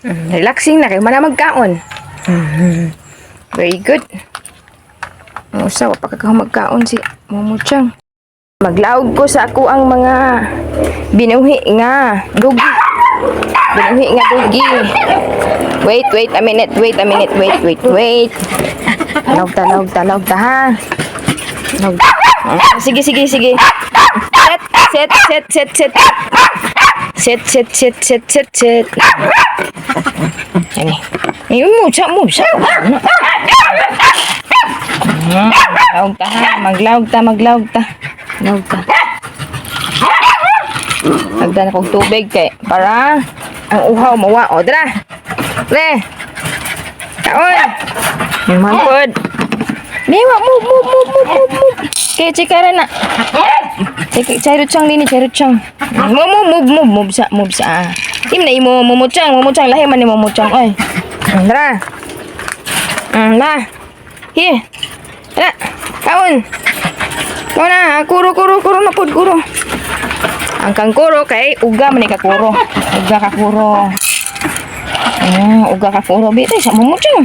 Relaxing na kay mana magkaon. Very good. Ang usa wa pa ka magkaon, si Mumuchang. Maglaog ko sa ako ang mga binuhi nga dugi. Binuhi nga dugi. Wait, wait a minute, wait a minute, wait, wait, wait. Laog ta, laog ta, laog ta ha. Laog ta. Ah, sige, sige, sige. Set, set, set, set, set. Set, set, set, set, set, set. Yan eh. Ayun mo, sa mo, sa. Laog ta ha. Maglaog ta, maglaog ta. Laog ta. Hagdan akong tubig kay para ang uhaw mawa. O, dara. Pre. Kaon. Mangkod. Mewa, move, move, move, move, move, move. Kay chikara na. Chik chairot chang nini, chairot chang. Move, move, move, move, move sa, move sa. Im na imo mumuchang, mumuchang lahi man ni mumuchang oy. Tara. Na. Here. Tara. Kaon. Kaon na, kuro kuro kuro na pud kuro. Ang kangkuro kay uga man ni kakuro. Uga kakuro. Uga kakuro. Bita sa mumuchang.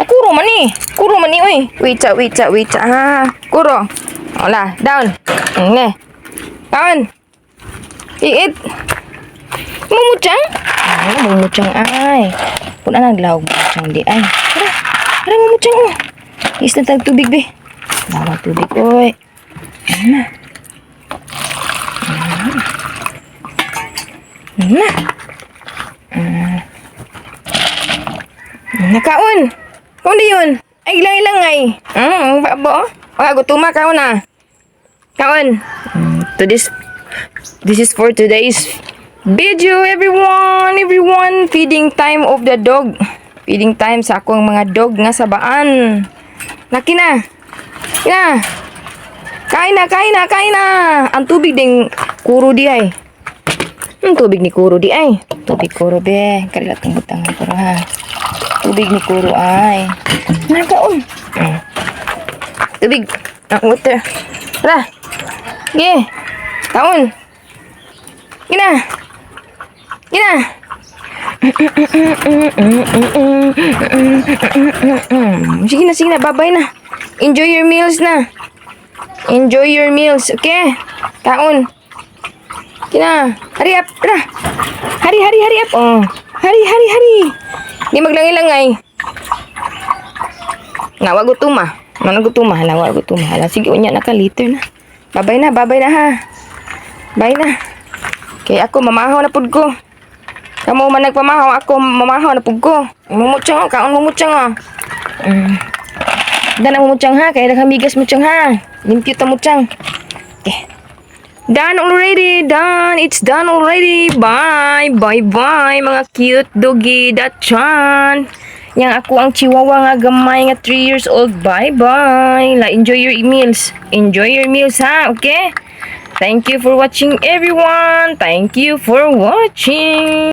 Kuro man ni. Kuro man ni oy. Wait sa, wait sa, wait sa. Ah, kuro. Wala, down. Ne. Kaon. Iit. Mumuchang? Ah, mumuchang ay. Puna naglaog mumuchang di ay. Tara. Tara, mumuchang oh. Is na tag tubig be. Lawa tubig oy. Ano na? Ano na? Nakaon. Kaon di yun. Ay, ilang ilang ay. Babo. Oh, gutuma kaon na. Kaon. To this this is for today's video, everyone. Everyone, feeding time of the dog. Feeding time sa akong mga dog nga sabaan. Laki na. Na. Kain na, kain na, kain na. Ang tubig ding kuro di ay. Ang tubig ni kuro di ay. Tubig kuro be. Karilat ang butang kuro ha. Tubig ni kuro ay. Nakaon. Tubig. Ang water. Tara. Sige. Kaon. Gina. Gina. Sige na, sige na. Bye-bye na. Enjoy your meals na. Enjoy your meals, okay? Kaon. Kina. Hurry up. Tara. Hurry, hurry, hurry up. Oh. Hurry, hurry, hurry. Di maglangi-langay. Nawa gutuma. Mana gutuma? Hala, wa gutuma. Hala, sige, unya na ka. Later na. Bye-bye na, bye-bye na ha. Bye na. Kay ako, mamahaw na pud ko. Kamo man nagpamahaw, ako mamahaw na pud ko. Mumuchang, oh, kaon mumuchang oh. Dana mumuchang ha, kay daghang bigas muchang ha. Limpyo ta muchang. Okay. Done already, done. It's done already. Bye, bye, bye, mga cute doggy dachan. Yang ako ang chihuahua nga gamay nga 3 years old. Bye, bye. La, enjoy your meals. Enjoy your meals ha, okay? Thank you for watching, everyone. Thank you for watching.